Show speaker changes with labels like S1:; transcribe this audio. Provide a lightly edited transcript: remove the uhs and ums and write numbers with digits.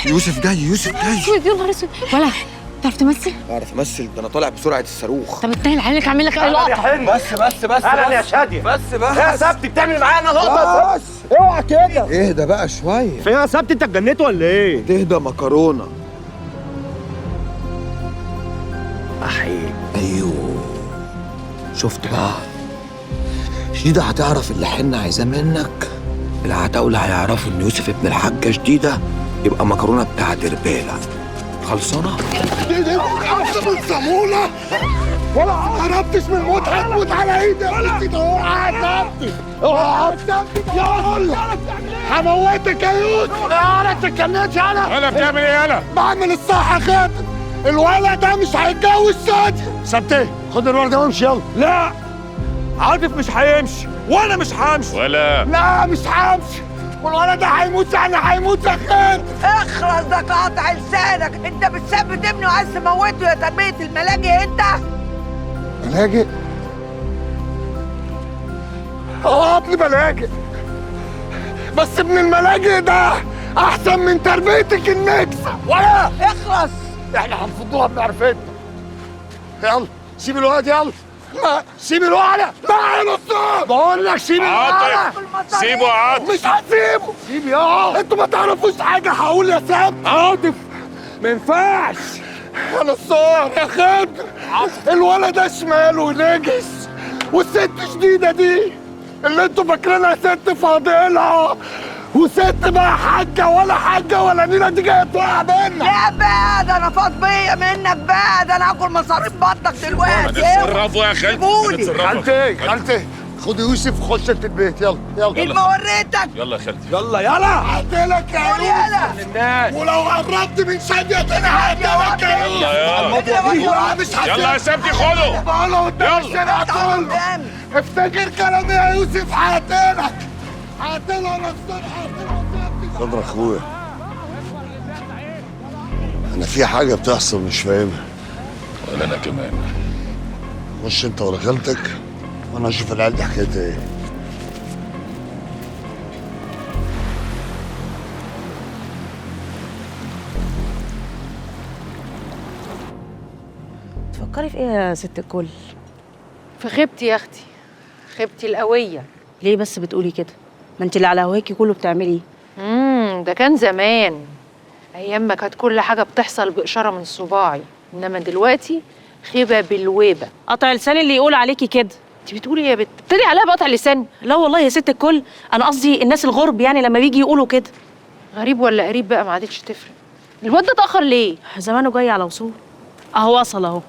S1: يوسف جاي، يوسف جاي.
S2: يا نهار اسود، ولا تعرف تمثل؟
S1: اعرف امثل، ده انا طالع بسرعة الصاروخ.
S2: طب اتنيل عليك، اعمل لك اي لقطة.
S1: بس بس بس.
S3: اهلا يا شاديه.
S1: بس بس
S3: يا سبتي بتعمل معانا لقطة.
S1: بس
S3: اوعى كده.
S1: اهدى بقى شوية.
S3: في يا سبتي انت اتجنيت ولا ايه؟
S1: تهدى مكرونه.
S3: احي.
S1: ايوه شفت بقى، شديدة هتعرف اللي حنا عايزاه منك. العتاولة هيعرفوا ان يوسف ابن الحاجة شديدة يبقى مكرونة بتاع دربالة. خلصانة؟
S4: الصامولة ولا هربتش من الموت، هتموت على ايدي يا بنتي. اوعى يا اوعى يا الله، هموتك يا يوسف. انا اتكلمتش انا.
S5: انا بتعمل ايه؟ انا
S4: بعمل الصح يا خالد. الولد ده مش هيتجوز سادي.
S5: سبتي
S4: خد الولد ده وامشي يلا.
S5: لا عاطف مش هيمشي وانا مش همشي. ولا
S4: لا مش همشي، والولد ده هيموت، يعني هيموت يا خالد.
S6: اخرس، ده قاطع لسانك. انت بتثبت ابني وعايز تموته يا تربية الملاجئ انت.
S4: ملاجئ؟ اه ابني ملاجئ، بس ابن الملاجئ ده احسن من تربيتك النكسه.
S6: ولا اخرس،
S4: احنا هنفضوها بمعرفتنا. يلا سيب الولد، يلا. لا سيب الولد. لا يا نصار، بقول لك سيب الولد.
S5: سيبه يا عاطف.
S4: مش هسيبه. سيب يا انتوا ما تعرفوش حاجة. هقول يا سام
S5: عاطف ما ينفعش
S4: يا نصار يا خضر. الولد ده شمال ونجس، والست شديدة دي اللي انتوا فاكرينها ست فاضلة وست بقى حاجة ولا حاجة ولا نيله، دي جاية توقع بينا.
S6: لا بقى، ده انا فاض بيا منك بقى، ده انا هاكل مصاريف بطنك دلوقتي.
S5: هنتصرفوا يا خالتي.
S4: خالتي خالتي خد يوسف خش انت البيت. يلا يلا.
S6: ما وريتك.
S5: يلا يا خالتي.
S3: يلا يلا.
S4: هقتلك يا يوسف، ولو قربت من شاديه تاني هقتلك يا يوسف. مش هسيبك.
S5: يلا يا سبتي خده.
S4: بقوله قدام الشارع كله. افتكر كلامي يا يوسف، هقتلك هقتله انا الصبح، هقتله.
S7: خضر اخويا، انا في حاجة بتحصل مش فاهمها.
S5: ولا انا كمان.
S7: خش انت ورا خالتك وانا اشوف العيال دي حكايتها ايه.
S8: تفكري في ايه يا ست الكل؟
S2: في خيبتي يا اختي، خيبتي القوية.
S8: ليه بس بتقولي كده؟ ما انت اللي على هواكي كله بتعمليه.
S2: ده كان زمان، ايام ما كانت كل حاجة بتحصل باشارة من صباعي، انما دلوقتي خيبه بالويبه.
S8: قطع لسان اللي يقول عليكي كده.
S2: انت بتقولي ايه يا بت؟ بتدعي عليا بقطع لسان؟
S8: لا والله يا ست الكل، انا قصدي الناس الغرب يعني لما بيجي يقولوا كده.
S2: غريب ولا قريب بقى ما عادتش تفرق. الواد ده اتاخر ليه؟
S8: زمانه جاي على وصول. اهو وصل اهو.